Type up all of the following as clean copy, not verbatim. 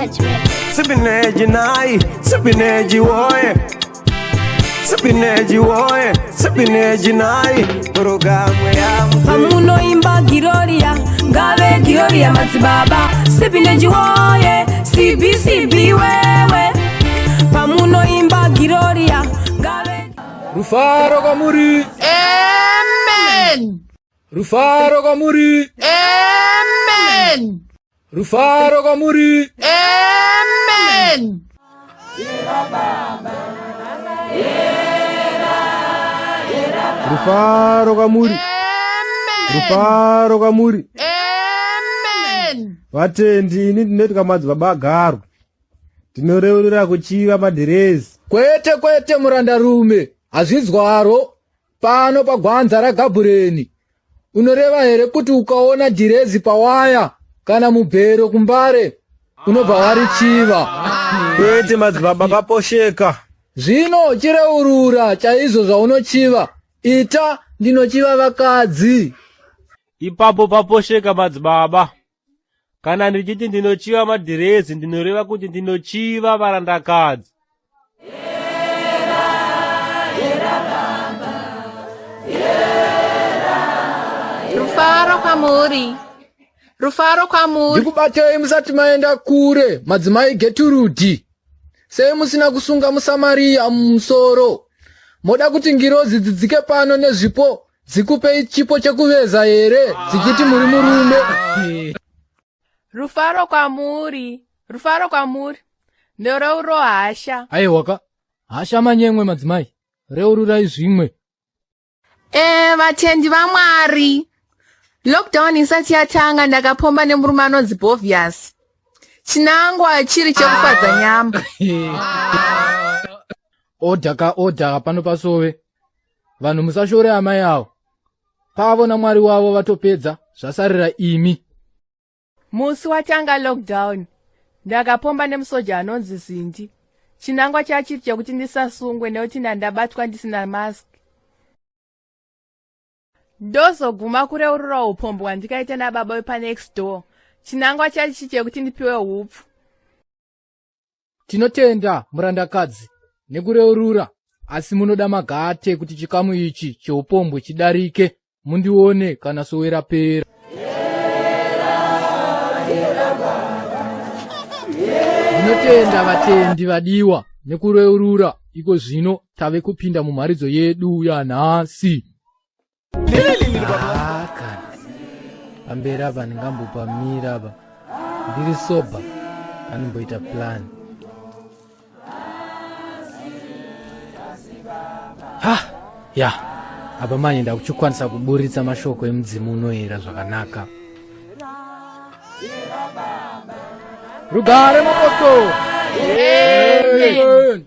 Touch Records. Sipineji nai, sipineji woye. Sipineji woye, sipineji nai. Programu ya Pamunoimba Giroria, ngave Giroria madzibaba. Sipineji woye, CBCB wewe. Pamunoimba Giroria, ngave Rufaro kwamuri. Amen. Rufaro kwamuri. Amen. Rufaro kwamuri. Amen. Rufaro kwamuri. Amen. Rufaro kwamuri. Amen. Vatendi, ini ndinoti madzibaba agarwe. Ndinoreurura kuchiva madhirezi. Kwete kwete murandarume, hazvinzwaro pano pagwanza raGabhureni. Unoreva here kuti ukaona dhirezi pawaya kana mubhero kumbare unobva warichiva? Kwete madzibaba paposheka. Zvino chireurura chaizvo zvaunochiva. Ita ndinochiva vakadzi. Ipapo paposheka madzibaba. Kana ndichiti ndinochiva madhirezi ndinoreva kuti ndinochiva varandakadzi. Rufaro kwamuri. Rufaro kwamuri. Ndikubatei musati maenda kure, madzimai Geturudhi. Sei musina kusunga muSamaria mumusoro? Moda kuti ngirozi dzidzike pano nezvipo dzikupei chipo chekuveza here dzichiti muri murume? Rufaro kwamuri. Rufaro kwamuri. Ndoreuro hasha. Aiwaka, hasha manyemwe madzimai. Reururai zvimwe. Eh, vatendi vaMwari. Lockdown isati yatanga ndakapomba nemurume anonzi Bovius. Chinangwa chiri chekufadza nyama. Odha ka odha pano pasove. Vanhu musashore amai avo. Pavo naMwari wavo vatopedza zvasarira imi. Musi watanga lockdown ndakapomba nemusoja anonzi Zindi. Chinangwa chachiri chekuti ndisasungwe nekuti ndandabatwa ndisina mask. Ndozoguma kureurura upombwe hwandikaita nababa wepanext door. Chinangwa chachi chekuti ndipiwe hupfu. Tinotenda murandakadzi nekureurura asi munoda magate kuti chikamu ichi cheupombwe chidarike mundione kana sowe rapera. Ndinotenda vatendi vadiwa nekureurura iko zvino tave kupinda mumharidzo yedu yanhasi. Ah, kana pamberi apa ndingambopamira apa ndiri soba kanomboita plan ha ya apa manje ndakuchikwanisa kuburitsa mashoko emudzimu unoyera zvakanaka rugare mapostori Amen.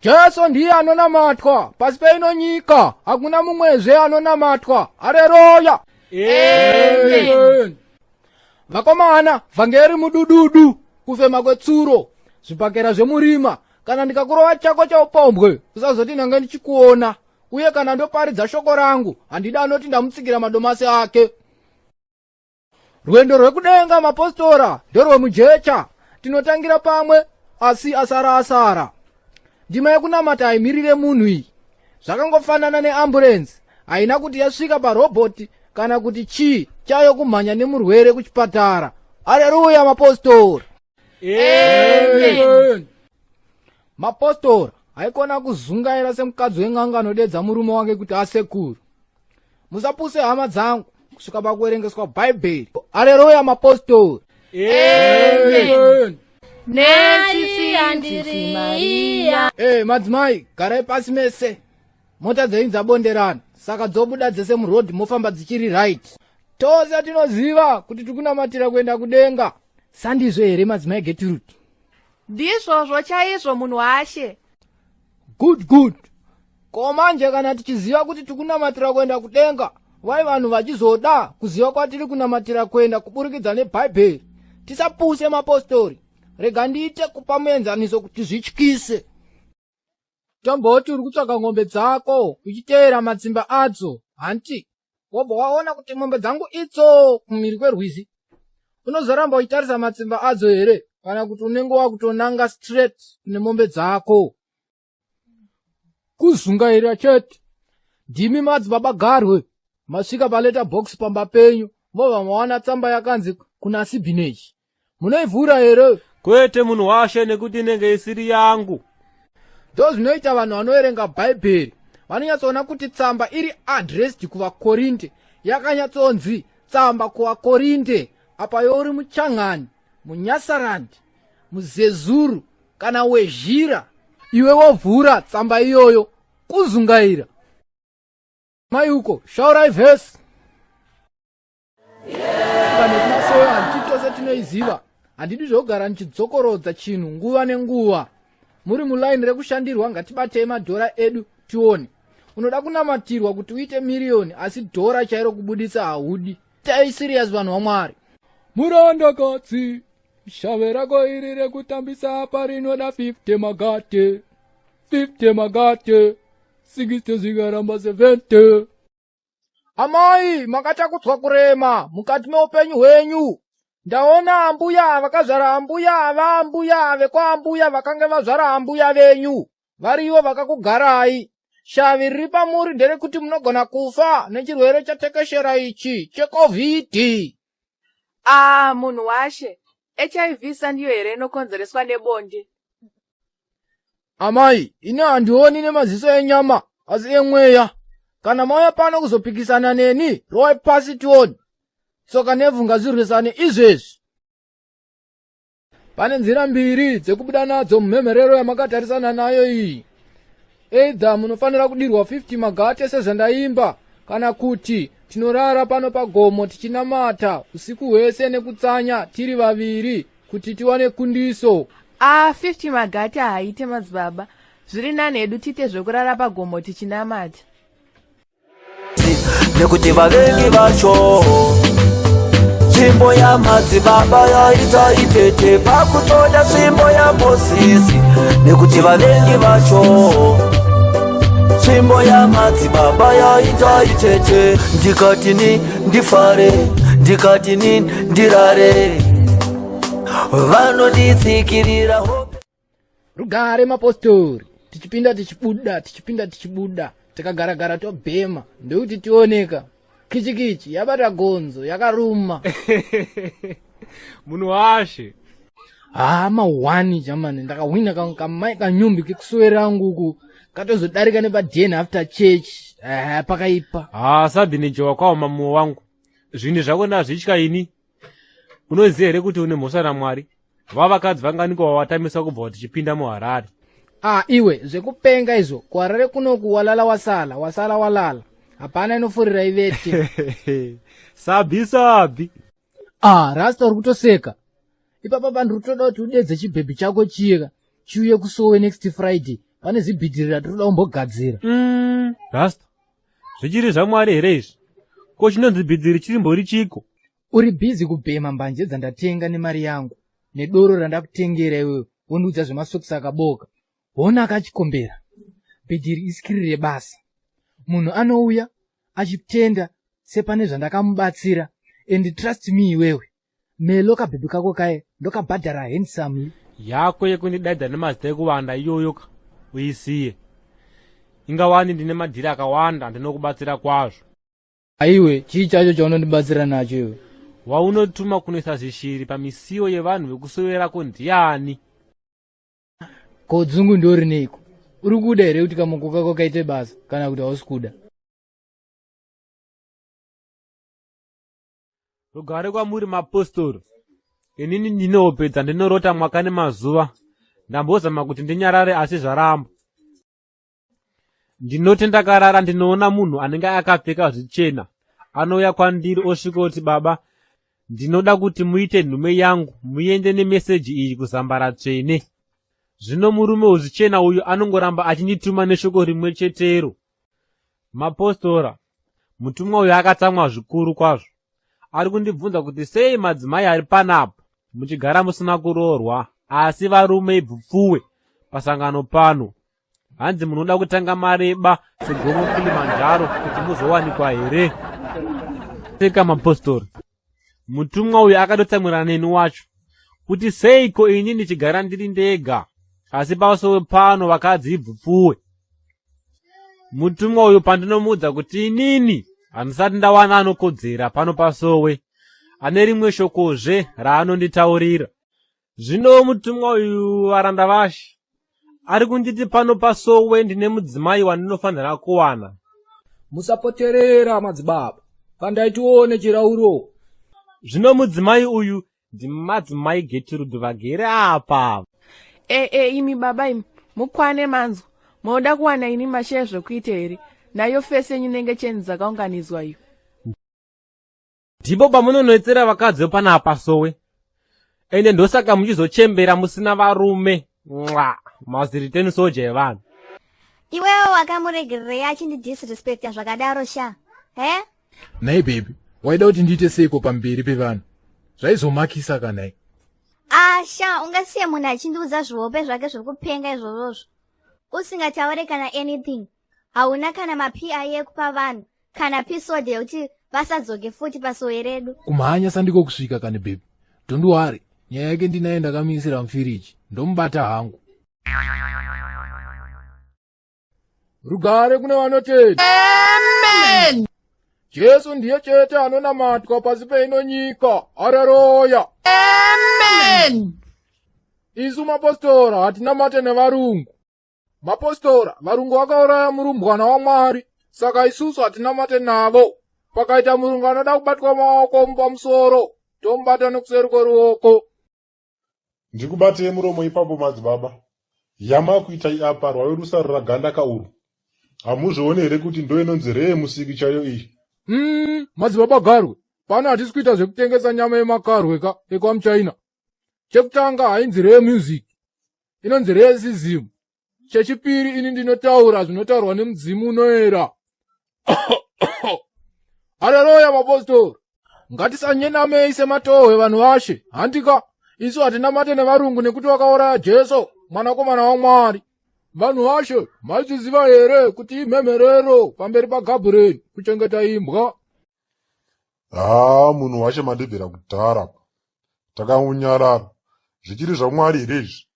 Jesu ndiye anonamatwa pasi peino nyika, hakuna mumwezve anonamatwa. Hareruya! Amen. Vakomana, vhangeri mudududu, kufema kwetsuro, zvibhakera zvemurima. Kana ndikakurova chako cheupombwe, usazoti ndange ndichikuona. Uye kana ndoparidza shoko rangu, handidi anoti ndamutsikira madomasi ake. Rwendo rwekudenga mapostora ndorwemujecha, tinotangira pamwe asi asara asara. Ndima yekunamata haimirire munhu iyi. Zvakangofanana neambulensi, haina kuti yasvika parobhoti kana kuti chii chayo kumhanya nemurwere kuchipatara. Areruya mapostora. Amen. Mapostora haikona kuzungaira semukadzi wen'anga anodedza murume wake kuti asekuru. Musapuse hama dzangu kusvika pakuverengeswa Bhaibheri. Areruya mapostori. Amen. Netsitsi andiri Maria. Hey, madzimai garai pasi mese. Mota dzenyu dzabonderana saka dzobuda dzese muroad mofamba dzichiri right. Tose tinoziva kuti tikunamatira kuenda kudenga. Sandizvo here madzimai Gertrude? Ndizvozvo chaizvo munhu washe. Good good. Ko manje kana tichiziva kuti tikunamatira kuenda kudenga, wai vanhu vachizoda kuziva kwatiri kunamatira kuenda kuburikidza neBhaibheri? Tisapuse mapostori. Rega ndiite kupa muenzaniso kuti zvityise. Tomboti uri kutsvaga ng'ombe dzako uchiteera matsimba adzo, hanti? Wobva waona kuti mombe dzangu itso kumhiri kwerwizi. Unozoramba uchitarisa matsimba adzo here? Kana kuti unenge wakutonanga straight kune mombe dzako? Kuzungaira chete. Ndimi madzibaba Garwe masvika paleta box pamba penyu mobva mawana tsamba yakanzi kuna Sibinechi. Munoivhura here? Kwete munhu washe nekuti inenge isiri yangu. Ndozvinoita vanhu vanoverenga Bhaibheri. Vanonyatsoona kuti tsamba iri addressed kuvaKorinte yakanyatsonzi tsamba kuvaKorinte apa youri muchangani, munyasarandi, muzezuru kana wezhira iwe wovhura tsamba iyoyo kuzungaira. Mai uko shaurai vhesi. Vanhu vekumasowe handiti tose tinoiziva. Handidi zvekugara ndichidzokorodza chinhu nguva nenguva. Muri mulaini rekushandirwa ngatibatei madhora edu tione. Unoda kunamatirwa kuti uite miriyoni asi dhora chairo kubuditsa haudi. Tai serious vanhu vaMwari. Murandakadzi, shave rako iri rekutambisa apa rinoda 50 magate. 50 magate. 60 zvikaramba 70. Amai, makatakudzwa kurema mukati meupenyu hwenyu. Ndaona ambuya vakazvara ambuya vaambuya vekwaambuya vakange vazvara ambuya venyu. Varivo vakakugarai. Shavi riri pamuri nderekuti munogona kufa nechirwere chatekeshera ichi cheCovid. Ah, munhu washe, HIV sandiyo here inokonzereswa nebonde? Amai, ini handioni nemaziso enyama asi emweya. Kana mauya pano kuzopikisana neni, rowai pasi tione. Tsoka nevhu ngazvirwisane izvezvi. Pane nzira mbiri dzekubuda nadzo mumhemherero yamakatarisana nayo iyi. Either munofanira kudirwa 50 magate sezvandaimba kana kuti tinorara pano pagomo tichinamata usiku hwese nekutsanya tiri vaviri kuti tiwane kundiso. Ah, 50 magate haaite madzibaba. Zviri nani hedu tiite zvekurara pagomo tichinamata. Nekuti vavengi vacho tsvimbo yamadzibaba yaita itete pakutoda tsvimbo yaMozisi nekuti vavengi vacho tsvimbo yamadzibaba yaita itete. Ndikati ni ndifare, ndikati ni ndirare, vanonditsikirira hope. Rugare mapostori, tichipinda tichibuda, tichipinda tichibuda, tikagaragara tobhema ndokuti tioneka kichikichi yabata gonzo yakaruma. Munhu washe. Haa mahwani jamani, ndakahwina kamai kanyumbi kekusuwe rangu uku katozodarika nepaden after church. Haa pakaipa. Haa sabhineje wakaoma mumwe wangu, zvinhu zvako ndazvitya ini. Unoziva here kuti une mhosva naMwari? Vavakadzi vanganiko wawatamisa kubva tichipinda muHarare? Ah iwe, zvekupenga izvo. KuHarare kunoku walala wasala, wasala walala. Hapana inofurira ivete. Sabi sabi. Ah, Rasta uri kutoseka. Ipapa pandiri kutoda kuti udedze chibhebhi chako chiyeka chiuye kusowe next Friday. Pane zibhidhiri ratinoda kumbogadzira. Rasta, zvichiri zvaMwari here izvi? Ko chinonzi bhidhiri chirimbori chiko? Uri busy kubhema mbanje dzandatenga nemari yangu nedoro randakutengera iwewe wondiudza zvemasokisi akaboka. Hona akachikombera. Bhidhiri iskiri rebasa. Munhu anouya achitenda sepane zvandakamubatsira and trust me iwewe. Melo kabhebhi kako kaye ndokabhadhara handsomely. Yako yekundidaidza nemazita ekuvanda iyoyo ka uisiye. Ingawani ndine madhiri akawanda ndinokubatsira kwazvo. Aiwe, chii chacho chaunondibatsira nacho iwe? Waunotuma kunoisa zvishiri pamisiwo yevanhu vekusowerako ndiani? Ko dzungu ndorineiko? Uri kuda here kuti kamoko kako kaite basa kana kuti hausi kuda? Rugare kwamuri mapostori. Inini ndine hope dzandinorota mwaka nemazuva. Ndambozama kuti ndinyarare asi zvaramba. Ndinoti ndakarara ndinoona munhu anenge akapfeka zvichena anouya kwandiri osvikoti, baba, ndinoda kuti muite nhume yangu muende nemeseji iyi kuzambara tsvene. Zvino murume wezvichena uyu anongoramba achindituma neshoko rimwe chetero. Mapostora, mutumwa uyu akatsamwa zvikuru kwazvo. Ari kundibvunza kuti sei madzimai ari panapa muchigara musina kuroorwa asi varume ibvupfuwe pasangano pano. Hanzi munoda kutanga mareba segomo Kilimanjaro kuti muzowanikwa here? Seka mapostori. Mutumwa uyu akatotsamwirana neni wacho. kuti seiko ini ndichigara ndiri ndega asi pasowe pano vakadzi ibvupfuwe. Mutumwa uyu pandinomuudza kuti inini handisati ndawana anokodzera pano pasowe, ane rimwe shokozve raanonditaurira. Zvino mutumwa uyu varanda vashe ari kunditi pano pasowe ndine mudzimai wandinofanira kuwana. Musapoterera madzibaba, kandai tione chirauro. Zvino mudzimai uyu ndimadzimai Getirudhi vagere apa. E e imi baba imi mukwane manzwa moda kuwana ini mashaya zvekuita here nayo fesi yenyu inenge cheni dzakaunganidzwa iyo. Ndipo pamunonetsera vakadzi vepanapa sowe ende ndosaka muchizochembera musina varume mwa maziriteni soja evanhu. Iwewe wakamuregererei achindidisrespecta zvakadaro sha he? Nhai baby, waida kuti ndiite seiko pamberi pevanhu? Zvaizomakisa ka nhai? Ah sha, ungasiye munhu achindiudza zvihope zvake zvekupenga izvozvozvo usingataure kana anything. Hauna kana maPI ekupa vanhu kana pisode yekuti vasadzoke futi pasowe redu. Kumhanya sandiko kusvika kani baby. Don't worry, nyaya yake ndinaye ndakamuisira mufiriji, ndomubata hangu. Rugare kune vanotenda. Amen. Jesu ndiye chete anonamatwa pasi peino nyika. Hareruya. Amen. Isu mapostora hatinamate nevarungu. Mapostora, varungu vakauraya murumbwana waMwari, saka isusu hatinamate navo. Pakaita murungu anoda kubatwa maoko pamusoro, tomubata nekuseri kweruoko. Ndikubatei muromo ipapo madzibaba. Yamakuita iapa rwave rusarura ganda ka urwu. Hamuzvione here kuti ndoinonzi ree musiki chaiyo iyi? Madzibaba Garwe, pano hatisi kuita zvekutengesa nyama yemakarwe ka ekwamuchina. Chekutanga hainzi ree music, inonzi racism. Chechipiri ini ndinotaura zvinotaurwa nemudzimu unoera. Haleluya mapostori. Ngatisanyenamei sematohwe vanhu vashe. Handika isu hatinamate nevarungu nekuti vakauraya Jesu mwanakomana waMwari. Vanhu vashe maizviziva here kuti imhemherero pamberi paGabriel kuchengeta imbwa? Haa munhu wacho mandibvira kudhara. Takamunyarara. Zvichiri zvaMwari here izvi?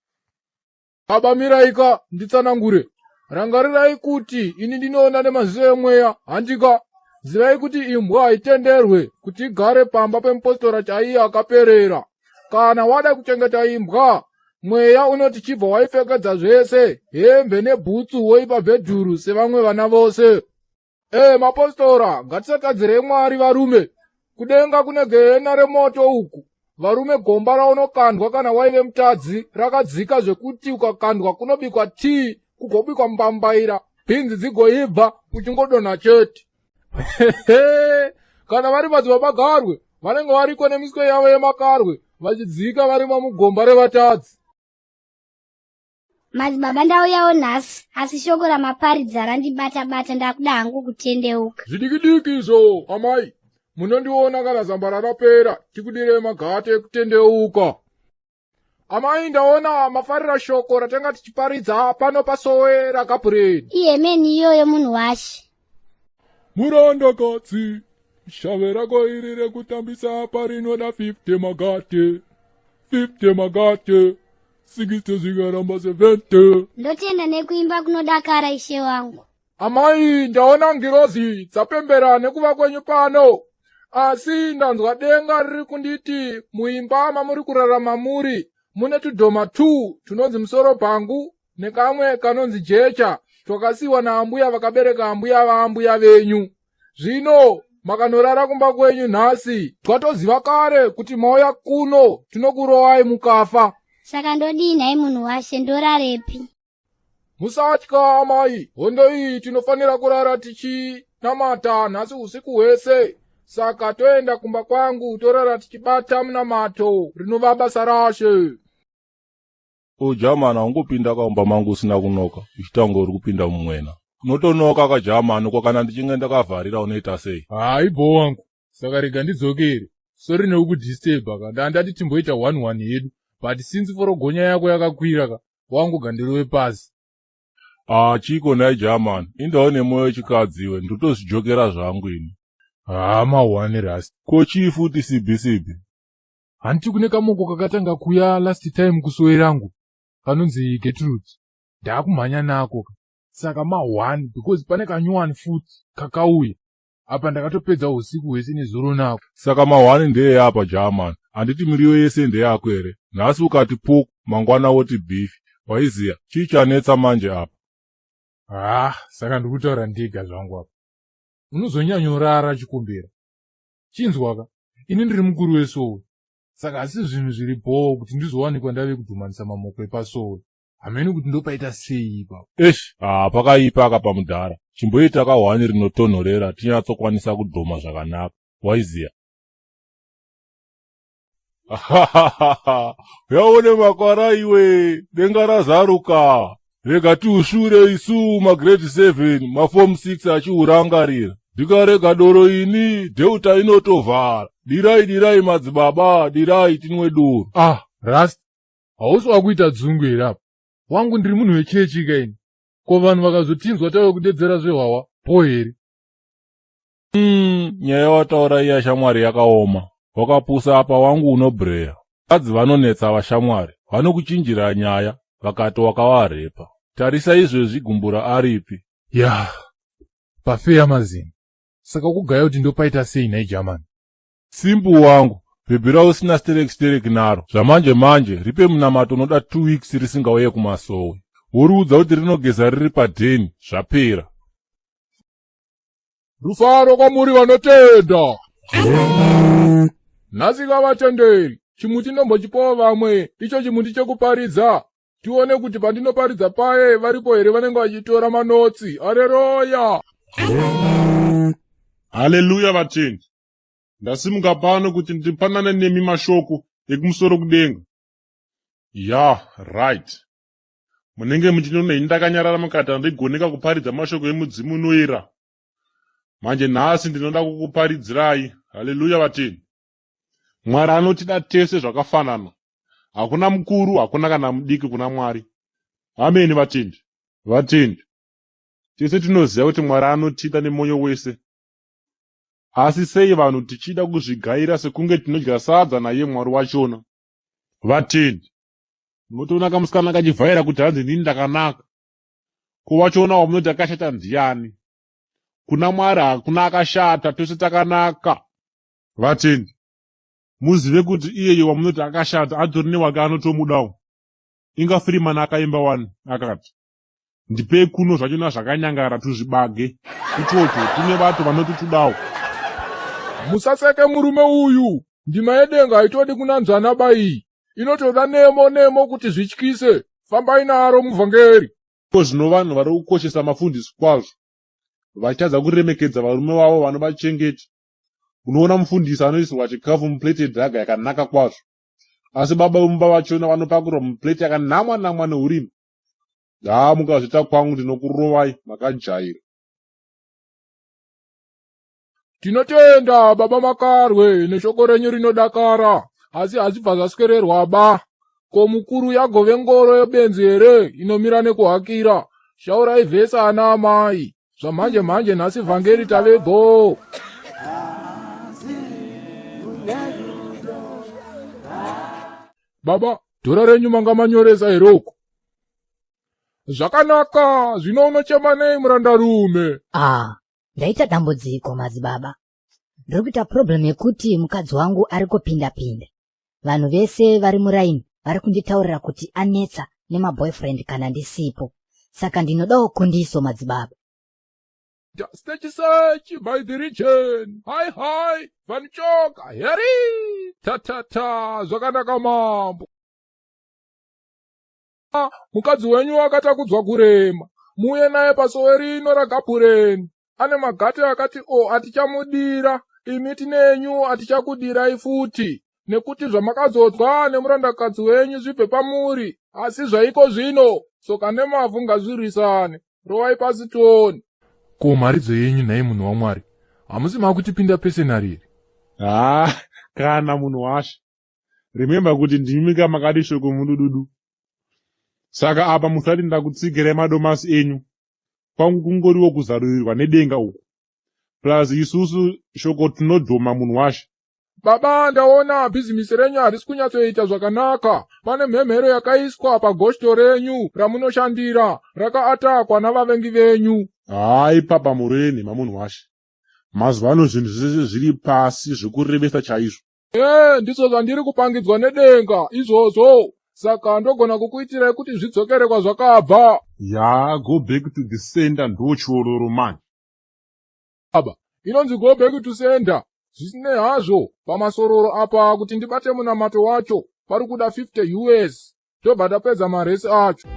Baba miraika nditsanangure. Rangarirai kuti ini ndinoona nemaziso emweya, handika? Zivai kuti imbwa haitenderwe kuti igare pamba pemupostora chaiye akaperera. Kana wada kuchengeta imbwa, mweya unoti chibva waipfekedza zvese, hembe nebhutsu woipa bhedhuru sevamwe vana vose. Ee mapostora, ngatisatadzirei Mwari varume. Kudenga kune gehena remoto uku. Varume gomba raunokandwa kana waive mutadzi rakadzika zvekuti ukakandwa kunobikwa tii kugobikwa mbambaira bhinzi dzigoibva uchingodonha chete. Kana vari madzibaba Garwe vanenge variko nemiswe yavo yemakarwe vachidzika varimo mugomba revatadzi. Madzibaba ndauyawo nhasi asi shoko ramaparidza randibata bata ndakuda hangu kutendeuka. Zvidikidiki izvo amai munondiona kana zambara rapera tikudirei magate ekutendeuka. Amai ndaona mafarira shoko ratanga tichiparidza pano pasowe raGabriel. Ihemeni iyoyo munhu washe. Murandakadzi, shave rako iri rekutambisa apa rinoda 50 magate. 50 magate. 60 zvikaramba 70. Ndotenda nekuimba kunodakara ishe wangu. Amai, ndaona ngirozi dzapembera nekuva kwenyu pano. Asi ndanzwa denga riri kunditi muimba mamuri kurarama muri mune tudhoma 2 tunonzi musoro bhangu nekamwe kanonzi jecha twakasiiwa naambuya vakabereka ambuya vaambuya venyu. Zvino makanorara kumba kwenyu nhasi twatoziva kare kuti mauya kuno tinokurowai mukafa. Saka ndodii nhai munhu washe ndorarepi? Musatya amai, hondo iyi tinofanira kurara tichinamata nhasi usiku hwese. Saka toenda kumba kwangu torara tichibata munamato rinova basa rashe. O jamani haungopinda kaumba mangu usina kunoka uchitanga uri kupinda mumwena. Unotonoka ka jamani ko kana ndichinge ndakavharira unoita sei? Hayi bho wangu, saka rega ndidzokere. Sorry nekukudisturba ka, ndandati timboita one one yedu but since forogonya yako yakakwira ka, wangu gandirove pasi. Ah chiko nhai jamani, indawo nemoyo wechikadzi iwe, ndotozvijokera zvangu ini. Haa mahwani rasta. Ko chii futi sibi sibi? Hanti kune kamoko kakatanga kuya last time kusowe rangu kanonzi Gertrude. Ndaakumhanya nako ka. Saka ma one because pane kanyuwani futi kakauya. Apa ndakatopedza usiku hwese nezuro nako. Saka mahwani ndeye apa German. Handiti miriwo yese ndeyako here? Nhasi ukati pork, mangwana woti beef. Waiziya, chii chanetsa manje apa? Ah, saka ndikutaura ndega zvangu apa. Unozonyanyorara chikumbira. Chinzwaka, ini ndiri mukuru wesowe. Saka asi zvinhu zviri bhoo kuti ndizowanikwa ndave kudhumanisa mamoko epasowe. Hameno kuti ndopaita sei ipapo. Eish, ah, pakaipa aka pamudhara. Chimboita kahwani rinotonhorera tinyatsokwanisa kudhoma zvakanaka. Waiziya. Yaone makwara iwe, denga razaruka. Rega tiushure isu magrade 7, maform 6 achiurangarira. Ndikarega doro ini, Delta inotovhara. Dirai dirai madzibaba, dirai tinwe doro. Ah, Rasta, hausi wakuita dzungu here apa? Wangu ndiri munhu wechechi ka ini. Ko vanhu vakazotinzwa tave kudedzera zvehwahwa, bho here? Nyaya wataura iya shamwari yakaoma. Wakapusa apa wangu unobreya. Vakadzi vanonetsa vashamwari, vanokuchinjira nyaya vakati wakavarepa. Tarisa izvezvi gumbura aripi. Ya, pafeya mazini. Saka kugaya kuti ndopaita sei nhai German? Simple wangu, bhebhi rausina sterek sterek naro. Zvamanje manje, ripe munamato unoda 2 weeks risingauye kumasowe. Woriudza kuti rinogeza riri padheni, zvapera. Rufaro kwamuri vanotenda. Nhasi kavatenderi, chimuti ndombochipawo vamwe, icho chimuti chekuparidza. Tione kuti pandinoparidza paye varipo here vanenge vachitora manotsi. Areroya! Haleluya vatendi. Ndasimuka pano kuti ndipanane nemi mashoko ekumusoro kudenga. Ya, right. Munenge muchinona ini ndakanyarara mukati handigoneka kuparidza mashoko emudzimu unoera. Manje nhasi ndinoda kukuparidzirai. Haleluya vatendi. Mwari anotida tese zvakafanana. Hakuna mukuru, hakuna kana mudiki kuna Mwari. Ameni vatendi. Vatendi. Tese tinoziva kuti Mwari anotida nemwoyo wese. Asi sei vanhu tichida kuzvigaira sekunge tinodya sadza naiye Mwari wachona? Vatendi. Munotoona kamusikana kachivhaira kuti hanzi ndini ndakanaka. Ko wachona wamunoti akashata ndiani? Kuna Mwari hakuna akashata, tose takanaka. Vatendi. Muzive kuti iyeyo wamunoti akashata atori newake anotomudawo. Inga Freeman akaimba wani akati ndipei kuno zvachona zvakanyangara tuzvibage uchocho tine vato vanototudawo. Musaseke murume uyu, ndima yedenga haitodi kunanzvana ba iyi. Inotoda nemo nemo kuti zvityise. Fambai naro muvhangeri. Ko zvino vanhu vari kukoshesa mafundisi kwazvo vachitadza kuremekedza varume vavo vanovachengeta. Unoona mufundisi anoisirwa chikafu muplate yedhaga yakanaka kwazvo, asi baba vemumba vachona vanopakurwa muplate yakanamwa namwa neurimi. Haa mukazviita kwangu ndinokurovai makajaira. Tinotenda baba Makarwe neshoko renyu rinodakara, asi hazvibva zvaswererwa ba. Ko mukuru yagove ngoro yebenzi here inomira nekuhakira? Shaurai vhesi ana amai. Zvamhanje mhanje nhasi vhangeri tave bhoo. Baba, dhora renyu manga manyoresa here uko? Zvakanaka, zvino unochema nei murandarume? Ah, ndaita dambudziko madzibaba. Ndiri kuita problem yekuti mukadzi wangu ari kupinda pinda. Vanhu vese vari muraini vari kunditaurira kuti anetsa nemaboyfriend kana ndisipo. Saka ndinodawo kundiso madzibaba. Stage search by the region. Hi hi, Van Choga, heri. Ta ta ta, zvakanaka mambo. Mukadzi wenyu akatakudzwa kurema. Muuye naye pasowe rino raGabhureni. Ane magate akati o atichamudira, imi tinenyu atichakudirai futi. Nekuti zvamakazodzwa nemurandakadzi wenyu zvibve pamuri, asi zvaiko zvino, tsoka nemavhu ngazvirwisane. Rovai pasi tione. Ko mharidzo yenyu nhai munhu waMwari, hamusi makutipinda pesenari here? Haa, kana munhu washe. Remember kuti ndimi ka makati shoko mudududu. Saka apa musati ndakutsigirai madomasi enyu. Kwangu kungoriwo kuzarurirwa nedenga uku. Plus isusu shoko tinodhoma munhu washe. Baba, ndaona bhizimisi renyu harisi kunyatsoita zvakanaka. Pane mhemhero yakaiswa pagoshto renyu ramunoshandira, rakaatakwa navavengi venyu. Hayi papa mureni mamunhu washe. Mazuva ano zvinhu zvese zviri pasi zvekurevesa chaizvo. Ee, ndizvo zvandiri kupangidzwa nedenga izvozvo. Saka ndogona kukuitirai kuti zvidzokere kwazvakabva. Ya, go back to the sender ndochiororo manje. Baba, inonzi go back to sender. Zvisinei hazvo, pamasororo apa kuti ndibate munamato wacho pari kuda 50 US. Tobva tapedza maresi acho.